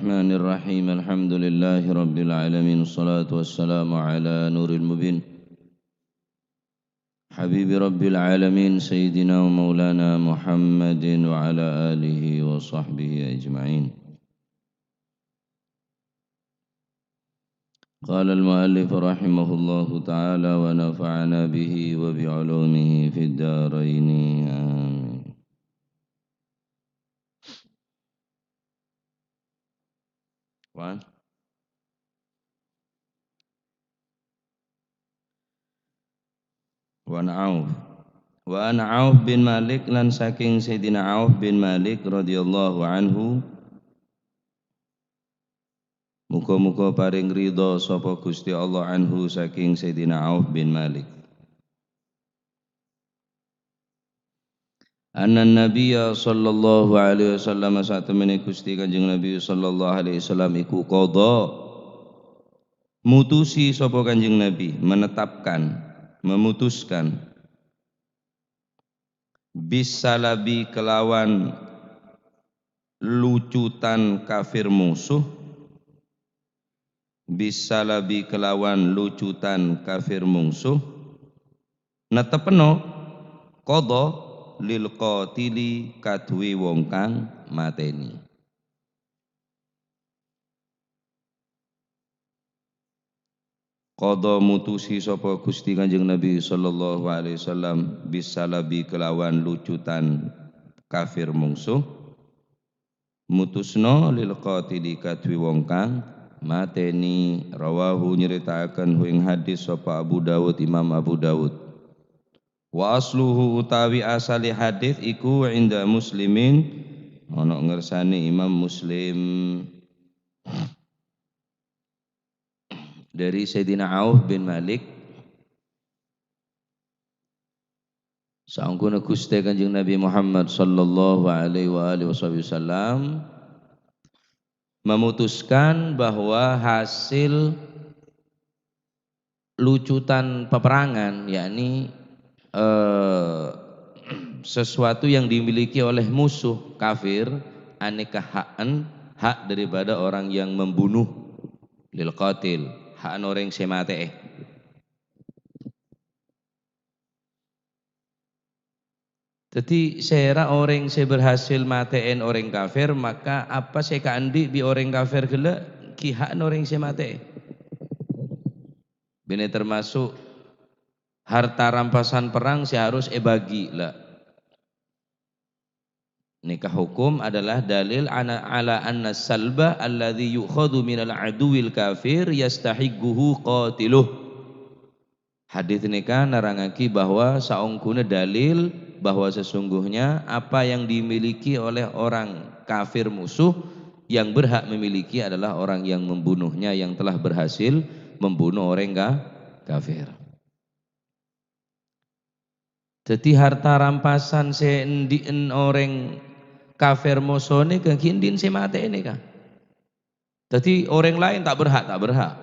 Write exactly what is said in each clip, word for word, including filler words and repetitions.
الرحمن الرحيم. الحمد لله رب العالمين. الصلاة والسلام على نور المبين. حبيب رب العالمين سيدنا ومولانا محمد وعلى آله وصحبه أجمعين. قال المؤلف رحمه الله تعالى ونفعنا به وبعلومه في الدارين. آمين. Wa-, wa an Auf. Wa an Auf bin Malik, lan saking Sayyidina Auf bin Malik radhiyallahu anhu. Muga-muga paring ridha sapa Gusti Allah anhu saking Sayyidina Auf bin Malik. Anna Nabiyya sallallahu alaihi wasallam, satemene Gusti Kanjeng Nabi sallallahu alaihi wasallam iku qadha, mutusi sapa Kanjeng Nabi, menetapkan, memutuskan, bisalabi kelawan lucutan kafir musuh, bisalabi kelawan lucutan kafir mungsuh, neteppeno qadha lil qatili kaduwe wong kang mateni. Qadha mutusi sapa Gusti Kanjeng Nabi sallallahu alaihi wasallam bisalabi kelawan lucutan kafir mungsuh, mutusno lil qatili kaduwe wong kang mateni. Rawahu, nyeritakaken hu ing hadis sapa Abu Dawud, Imam Abu Dawud. Wa asluhu, utawi asale hadis iku inda Muslimin, ana ngersane Imam Muslim. Dari Sayyidina Auf bin Malik, saongguna Guste Kanjeng Nabi Muhammad sallallahu alaihi wa alihi wasallam memutuskan bahwa hasil lucutan peperangan, yakni, eh, sesuatu yang dimiliki oleh musuh kafir, aneka haen, hak daripada orang yang membunuh, lil qatil, haen oreng se mate'e. Daddi, sera oreng se berhasil mate'en oreng kafir, maka apa se ekaandi' bi' oreng kafir gella' gi' haen oreng se mate'e. Bine termasuk harta rampasan perang se harus ebagi, la. Neka hukum adalah dalil ana-, ala anna salba alladzi yu'khadhu minal aduwil kafir yastahiqquhu qatiluh. Hadis neka nerangagi bahwa saongguna dalil bahwa sesungguhnya apa yang dimiliki oleh orang kafir musuh, yang berhak memiliki adalah orang yang membunuhnya, yang telah berhasil membunuh orang ka-, kafir. Daddi, harta rampasan se endi'en oreng kafir mosone ka gi' endi'en se mate'e neka. Daddi, oreng laen ta' berhak, ta' berhak.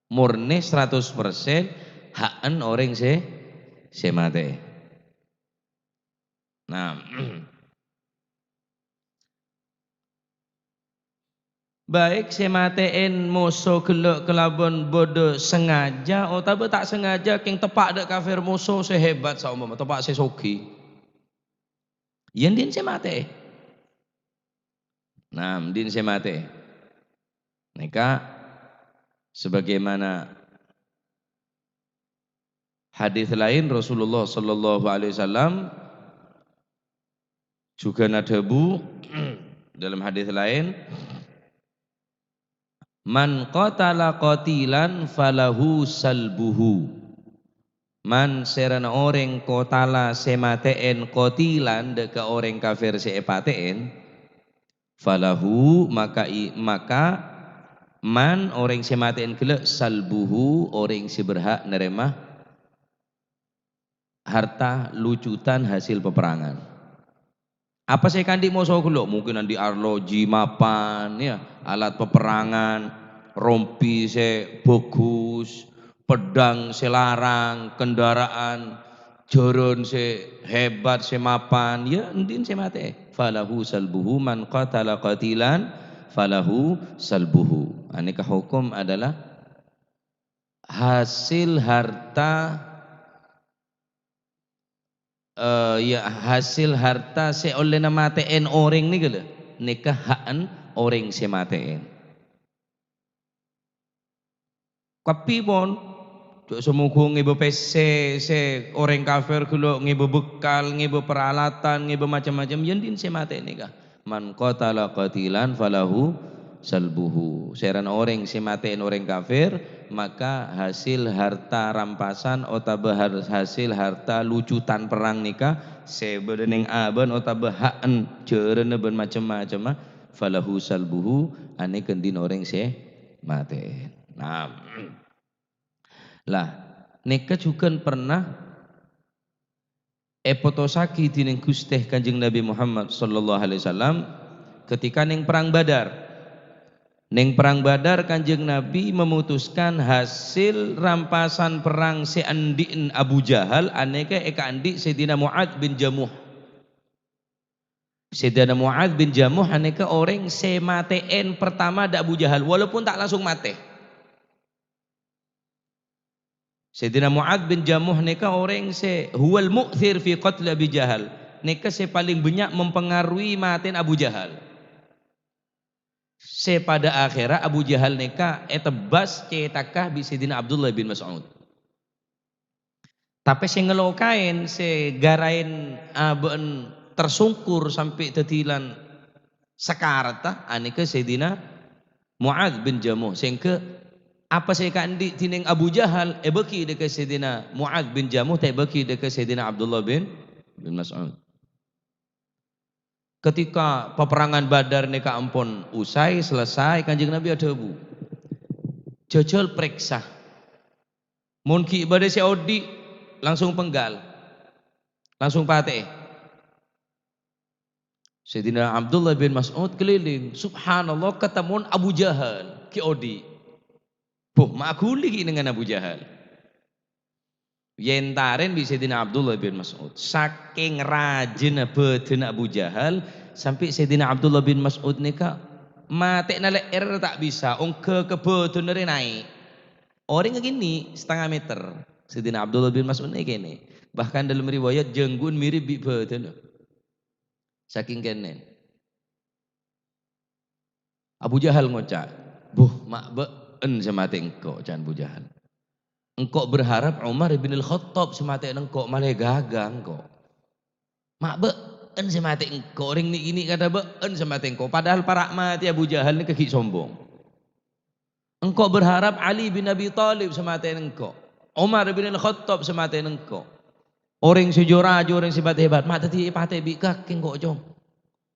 Murni seratus persen haen oreng se, se mate'e. Nah, baik se mate'en moso gella' kalaban badha sengaja otaba ta' sengaja, keng teppa' dha' kafir moso se hebat, saompama teppa' se sogi. Ya, endi'en se mate'e? Nah, endi'en se mate'e? Neka sebagaimana hadis lain, Rasulullah sallallahu alaihi wasallam juga nadhabu dalam hadis lain, "Man qatala qatilan falahu salbuhu." Man serana oreng qatala se mate'en qatilan dha' ka oreng kafir se epate'en, falahu, maka i-, maka man oreng se mate'en gella' salbuhu, oreng se berhak narema harta lucutan hasil peperangan. Apa se ekaandi' moso gella'? Mungkin andi' arloji mapan, ya, alat peperangan, rompi se bagus, pedang se larang, kendaraan, jaran se hebat, se mapan, ya, endi'en se mate'e. Falahu salbuhu man qatala qatilan falahu salbuhu. Anèka hokom adalah hasil harta, eh, ya, hasil harta sè ollèna matè'èn orèng nèka lho, nèka ha'en orèng sè matè'èn. Kabbhi pon, jhâ' samoghâ ngèbâ pèssè, sè orèng kafir ghâllu ngèbâ bekal, ngèbâ paralatan, ngèbâ macem-macem, yâ andi' sè matè nèka. "Man qatala qatilan falahu salbuhu." Sèrana orèng sè matè'èn orèng kafir, maka hasil harta rampasan otabâ har-, hasil harta lucutan perrang nèka, sè bâdâ neng abâ'na otabâ ha'en jhârânna bân macem-macemma, falahu salbuhu, anèka andi' orèng sè matè'èn. Nah, lah, nèka jhughân pernah èpotossaghi dhinèng Ghustè Kanjeng Nabi Muhammad sallallahu alaihi wasallam ketika neng Perang Badar. Neng Perang Badar, Kanjeng Nabi memutuskan hasil rampasan perrang sè andi'na Abu Jahal anèka èkaandi' Sayyidina Mu'adz bin Jamuh. Sayyidina Mu'adz bin Jamuh anèka orèng sè matè'èn pertama dâ' Abu Jahal, walaupun ta' langsung matè. Sayyidina Mu'adz bin Jamuh nèka orèng sè huwal mu'thir fi qatli Abi Jahal. Nèka sè palèng bânnya' mempengaruhi matèna Abu Jahal. Sè padâ akhèrra Abu Jahal nèka ètebbhâs cèthagghâ bi' Sayyidina Abdullah bin Mas'ud. Tapè sè ngelokaèn, sè ghâraèn abâ'na tersungkur sampè' dhâddhi lan sakaretta, anèka Sayyidina Mu'adz bin Jamuh. Sèngghâ apa sè èkaandi' dhinèng Abu Jahal èbâghi dâ' ka Sayyidina Mu'adz bin Jamuh, ta' èbâghi dâ' ka Sayyidina Abdullah bin, bin Mas'ud. Ketika paperrangan Badar nèka ampon usai, selesai, Kanjeng Nabi adhâbu, "Jhâjhâl parèksa. Mon ghi' bâdâ sè odi', langsung penggal. Langsung patè'è." Sayyidina Abdullah bin Mas'ud keliling. Subhanallah, katemmo Abu Jahal, ghi' odi'. Boh, ma' aghuli ghi' nèngan Abu Jahal. Èentarè bi' Sayyidina Abdullah bin Mas'ud. Sakèng rajâna bâdâna Abu Jahal, sampè' Sayyidina Abdullah bin Mas'ud nèka matè'na lè'èrra ta' bisa, ongghâ ka bâdâna rè naè'. Orèngnga kènè' satengnga mèter. Sayyidina Abdullah bin Mas'ud nèka kènè'. Bahkan dalam riwayat, jhângghuna mirip bi' bâdâna. Sakèng kènè'. Abu Jahal ngoca', "Boh, ma' bâ'en sè matè engko'," ca'na Abu Jahal. "Engko' berharap Umar bin Al-Khattab sè matè'ana engko', malè ghâghâ engko'. Ma' bâ'en sè matè engko', orèng nè'-kènè' kadhâ bâ'en sè matè engko'." Padahal para' matè Abu Jahal nèka ghi' sombong. "Engko' berharap Ali bin Abi Thalib sè matè'ana engko', Umar bin Al-Khattab sè matè'ana engko'. Orèng sè jhâ-rajâ, orèng sè hebat-hebat, ma' dhâddhi èpatè bi' kakè engko', Cong.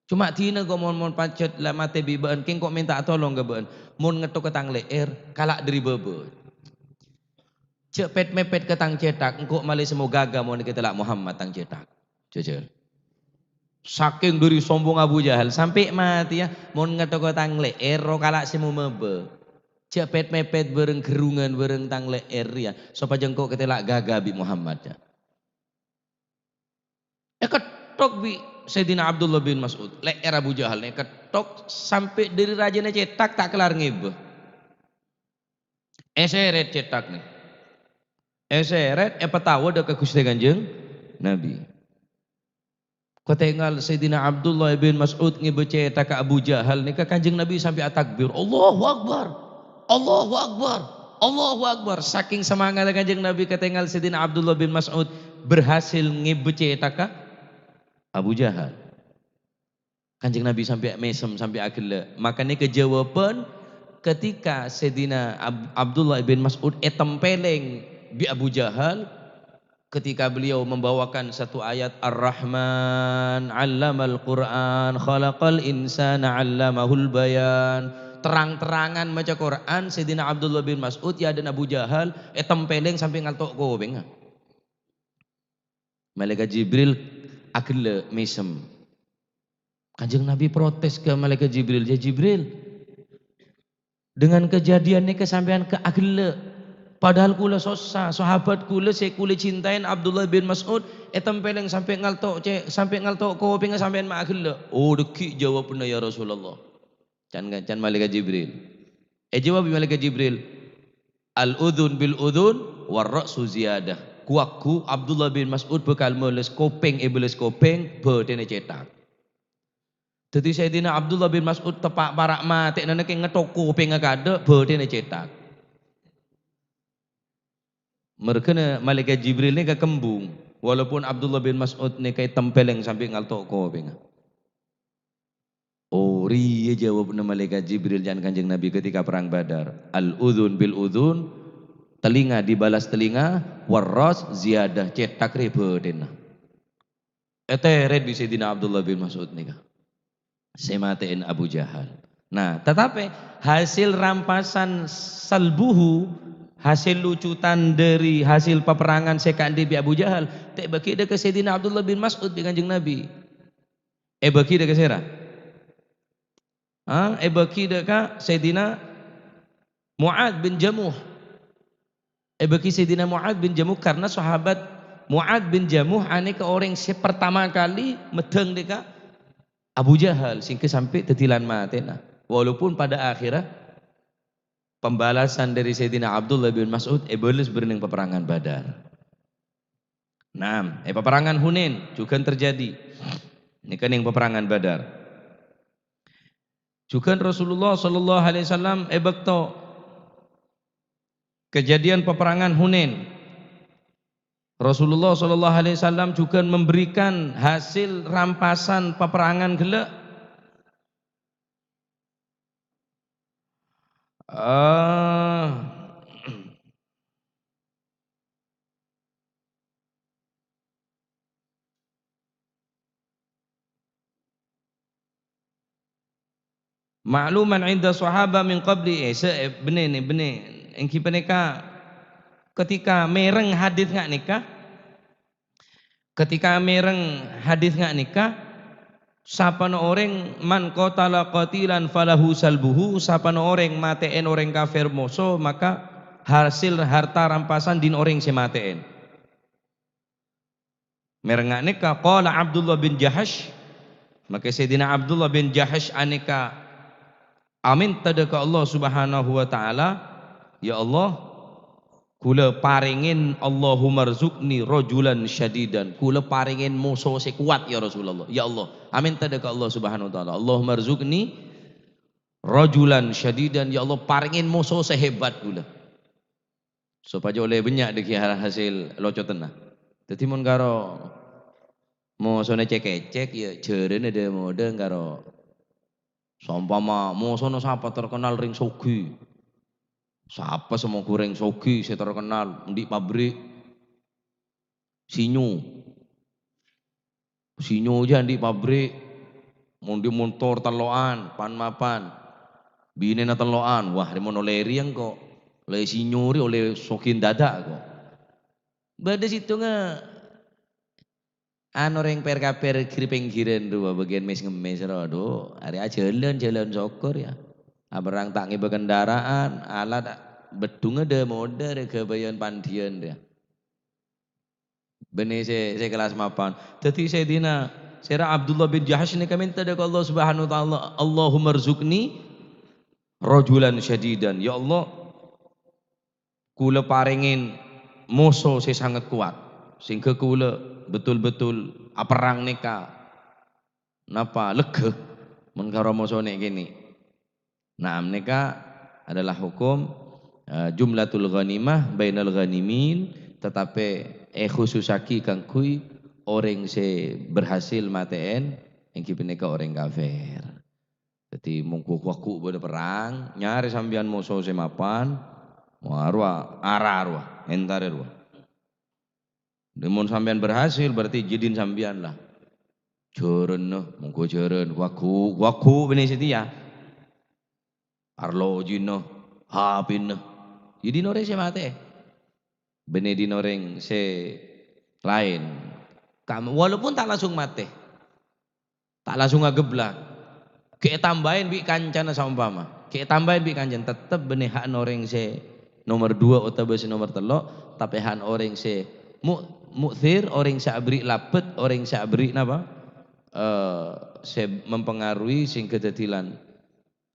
Coma dina engko' mon, mon pajhât la matè bi' bâ'en, kèng engko' mènta'a tolong ka bâ'en. Mon ngettoka tang lè'èr, kala' dâri bâbâ. Jhâ' pèt-mèpèt ka tang cèthak, engko' malè sè mo ghâghâ mon èkatella' Muhammad tang cèthak." Jhâjhâl. Sakèng dâri sombongnga Abu Jahal, sampè' matèya, "Mon ngettoka tang lè'èr, ro kala' sè mo mabâ. Jhâ' pèt-mèpèt bhâreng ghârrungan bhâreng tang lè'èr rèya, sopajâ engko' èkatella' ghâghâ bi' Muhammad," ca'na. Èkettok bi' Sayyidina Abdullah bin Mas'ud, lè'èr Abu Jahal nè èkettok sampè' dâri rajâna cèthak ta' kellar ngèbâ. Èsèrèt cèthak nè. Èsèrèt, èpatawa dâ' ka Ghustè Kanjeng Nabi. Katèngal Sayyidina Abdullah bin Mas'ud ngèbâ cèthakka Abu Jahal nèka, Kanjeng Nabi sampè' atakbir, "Allahu Akbar! Allahu Akbar! Allahu Akbar!" Sakèng samangatta Kanjeng Nabi katèngal Sayyidina Abdullah bin Mas'ud berhasil ngèbâ cèthakka Abu Jahal. Kanjeng Nabi sampè' mèsem, sampè' aghellâ'. Maka nèka jâwâbhân ketika Sayyidina Ab-, Abdullah bin Mas'ud ètèmpèlèng bi' Abu Jahal, ketika beliau membawakan satu ayat, "Ar-Rahman 'allamal Qur'an, khalaqal insana 'allamahul bayan." Terang-terangan maca Qur'an, Sayyidina Abdullah bin Mas'ud, è adâ'na Abu Jahal, ètèmpèlèng sampè' ngalto' kopèngnga. Malaikat Jibril aghellâ' mèsem. Kanjeng Nabi protes ka Malaikat Jibril, "Ya Jibril, dengan kejadian nèka sampèyan ka aghellâ'. Padahal kaulâ sossa, sahabat kaulâ sè kaulâ cintaèn Abdullah bin Mas'ud ètèmpèlèng sampè' ngalto' cè-, sampè' ngalto' kopèngnga sampèyan ma' aghellâ'." "Oh, dhâggi' jâwâbbhânna, ya Rasulullah." Can, can Malaikat Jibril. Èjâwâb Malaikat Jibril, "Al-udzun bil udzun, war ra'su ziyadah." Ku-, ku Abdullah bin Mas'ud bhâkal mèlès kopèng èbâlâs kopèng, bâdhina cèthak. Dhâddhi Sayyidina Abdullah bin Mas'ud teppa' para' matè nèka ngèthok kopèngnga kadâ', bâdhina cèthak. Merghâna Malaikat Jibril nèka kembung, walaupun Abdullah bin Mas'ud nèka ètempèlèng sambi ngalto' kopèngnga. Oh, rèya jâwâbbhâ Malaikat Jibril can Kanjeng Nabi ketika Perang Badar. "Al-udzun bil udzun, telinga dibalas telinga, war ras ziyadah, cèthak rè bâdhina." Èterrèt bi' Sayyidina Abdullah bin Mas'ud nèka. Sè matè'èn Abu Jahal. Nah, tatapè hasil rampasan salbuhu, hasil lucutan dhâri hasil paperrangan sè èkaandi' bi' Abu Jahal, ta' èbâgi dâ' ka Sayyidina Abdullah bin Mas'ud bi' Kanjeng Nabi. Èbâgi dâ' ka sèra? Ha? Èbâgi dâ' ka Sayyidina Mu'adz bin Jamuh. Èbâgi Sayyidina Mu'adz bin Jamuh karena sahabat Mu'adz bin Jamuh anèka orèng sè pertama kali meddhâng dâ' ka Abu Jahal, sehingga sampai dhâddhi lan matèna. Walaupun pada akhirnya pembalasan dari Sayyidina Abdullah bin Mas'ud èbâles bârneng paperrangan Badar. Naam, è paperrangan Hunain jhughân terjadi. Nèka neng paperrangan Badar. Jhughân Rasulullah sallallahu alaihi wasallam è bâkto kejadian paperrangan Hunain. Rasulullah sallallahu alaihi wasallam jhughân memberikan hasil rampasan paperrangan ghellâ'. Eh, Ma'luman 'inda sahaba min qabli, eh, se-, eh, bânnè nè, bânnè. Èngghi panèka ketika mèreng hadis nga' nèka, ketika mèreng hadis nga' nèka, sapana orèng man qatala qatilan falahu salbuhu, sapana orèng matè'èn orèng kafir moso, maka hasil harta rampasan dhin orèng sè matè'èn. Mèreng nga' nèka, qala Abdullah bin Jahash, maka Sayyidina Abdullah bin Jahash anèka amènta dâ' ka Allah Subhanahu wa Ta'ala, "Ya Allah, kaulâ parèngè, Allahummarzuqni rajulan syadidan, kaulâ parèngè moso sè kowat, ya Rasulullah." Ya Allah, amènta dâ' ka Allah Subhanahu wa Ta'ala, "Allahummarzuqni rajulan syadidan, ya Allah, parèngè moso sè hebat kaulâ." Sopajâ ollè bânnya' dâggi' ha-, hasil locotanna. Dâddhi mon karo mosona cèk-kècèk, ya jhârâna dâ-modâ karo saompama mosona sapa terkenal rèng soghi. Sapa sè moghu rèng soghi sè terkenal, andi' pabrik sinyo. Sinyo jâ andi' pabrik, mon dhi' montor tello'an, pan-mapan. Binèna tello'an, wah, rè mon ollè rèya engko'. Ollè sinyo rè ollè soghi dâdâ' ko'. Bâdâ sèttonga, anu, rèng per-kaper gir-pènggiran rowa bâgiyân mes-ngemmes rowa, dhu, arè ajhâlân, jhâlân sokor, ya. Aperrang ta' ngèbâ kendaraan, alat, beddhungnga dâ-modâ rè ghâbâyân pandhiyân, ya. Bânnè sè, sè kellas mapan. Dâddhi Sayyidina, sèra Abdullah bin Jahash nèka mènta dâ' ka Allah Subhanahu wa Ta'ala, "Allahummarzuqni rajulan syadidan." Ya Allah, kaulâ parèngè moso sè sanget kowat, sehingga kaulâ betul-betul aperrang nèka napa lega mon karo moso nè' kènè'. Naam, nèka adalah hukum, eh, jumlatul ghanimah bainal ghanimin, tatapè èkhususaghi kaangghuy orèng sè berhasil matè'èn, èngghi panèka orèng kafir. Dâddhi, mon ghu-, ghu-, bâdâ perrang, nyarè sampèyan moso sè mapan, wah, rowa, ara rowa, èntarè rowa. Dâ' mon sampèyan berhasil, berarti jhâdhina sampèyan la. Jhârânna, mongghu jhârân, wagu, wagu bânnè satèya. Arlojina, hapèna. Jhâdhina orèng sè matè. Bânnè dhin orèng sè laèn. Kam-, walaupun ta' langsung matè. Ta' langsung ageblak. Ghi' ètambâi bi' kancana saompama. Ghi' ètambâi bi' kancana. Tettep bânnè ha'na orèng sè nomer dua otabâ sè nomer tello', tapè ha'na orèng sè mu-, mu'thir, orèng sè aberri' labet, orèng sè aberri' napa? Eh, sè mempengaruhi sehingga dâddhi lan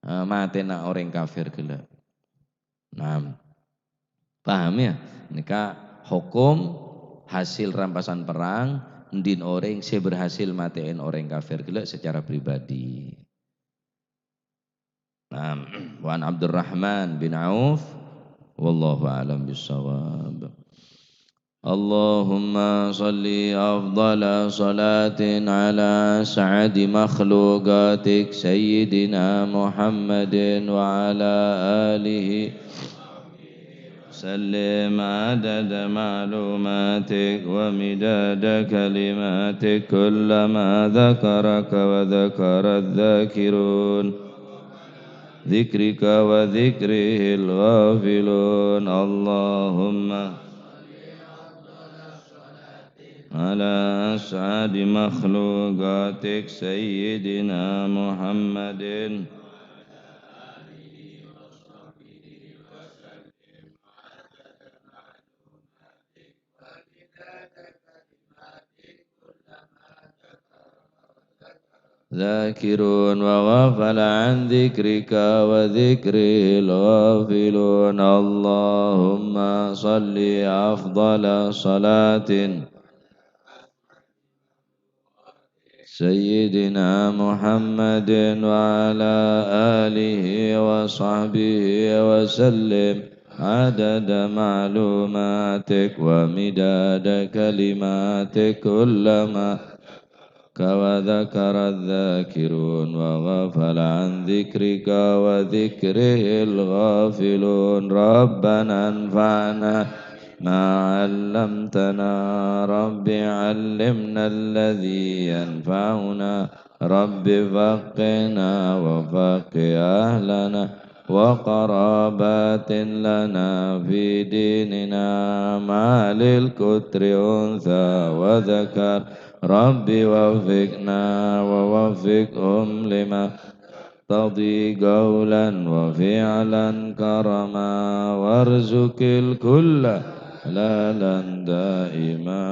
eh, matèna orèng kafir ghellâ'. Nah, paham ya? Nèka hokom hasil rampasan perang, ndin orèng sè berhasil matè'èn orèng kafir ghellâ' secara pribadi. Nah, wa an Abdurrahman bin Auf, wallahu a'lam bissawab. اللهم صل أفضل صلاة على أسعد مخلوقاتك سيدنا محمد وعلى آله وسلم عدد معلوماتك ومداد كلماتك كلما ذكرك وذكر الذاكرون ذكرك وذكره الغافلون. اللهم على أسعد مخلوقاتك سيدنا محمد. ذاكرون وغفل عن ذكرك وذكره الغافلون. اللهم صل أفضل صلاة سيدنا محمد وعلى آله وصحبه وسلم عدد معلوماتك ومداد كلماتك كلما وذكر الذاكرون وغفل عن ذكرك وذكره الغافلون. ربنا انفعنا ما علمتنا. رب علمنا الذي ينفعنا. رب فقهنا وفقه أهلنا وقرابات لنا في ديننا. ما للكتر أنثى وذكر. رب وفقنا ووفقهم لما تقتضي قولا وفعلا كرما. وارزق الكل حلالا دائما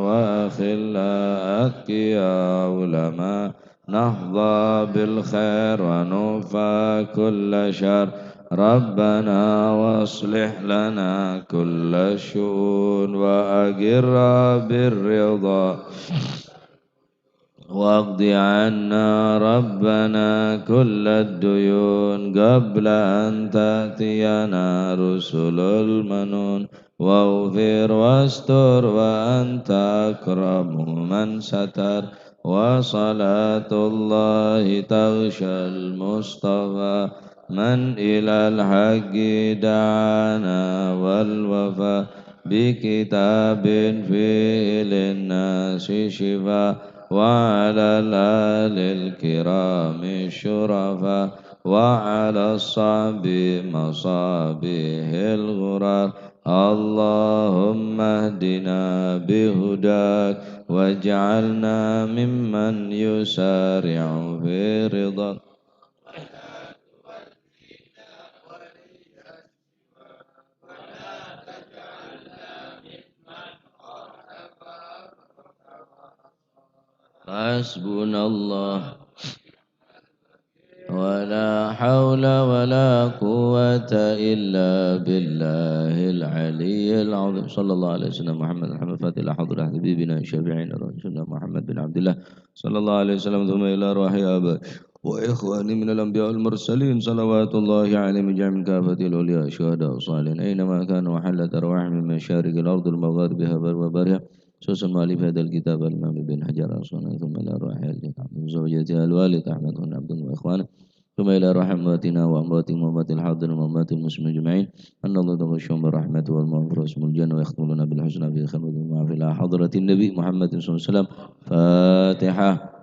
وأخلاء أتقياء علماء نحظى بالخير ونكفى كل شر. ربنا وأصلح لنا كل الشؤون وأقر بالرضا واقض عنا ربنا كل الديون قبل أن تأتينا رسل المنون. واغفر واستر وأنت أكرم من ستر. وصلاة الله تغشى المصطفى من إلى الحق دعانا والوفا بكتاب فيه للناس شفاء وعلى الآل الكرام الشرفاء وعلى الصحب مصابيح الغرر. اللهم اهدنا بهداك واجعلنا ممن يسارع في رضاك. حسبنا الله. ولا حول ولا قوة إلا بالله العلي العظيم. صلى الله على سيدنا محمد، محمد الفاتح لما أغلق، الحاضر حبيبنا شفيعنا رسول الله محمد بن عبد الله، صلى الله عليه وسلم، ثم إلى روح آبائنا وإخواننا من الأنبياء والمرسلين، صلوات الله عليهم أجمعين، كافة الأولياء الشهداء الصالحين، أينما كانوا وحلت أرواحهم من مشارق الأرض ومغاربها وبرها، خصوصا مؤلف هذا الكتاب الإمام ابن حجر العسقلاني، ثم إلى روح آل الشيخ أحمد وزوجته الوالد أحمد بن عبد الله وإخوانه، ثم إلى روح أمواتنا وأمواتهم وأموات الحاضرين وأموات المسلمين أجمعين، أن الله تغشاهم بالرحمة والمغفرة ويسكنهم الجنة ويختم لنا بالحسنى في خلوتهم مع في إلى حضرة النبي محمد صلى الله عليه وسلم. فاتحة.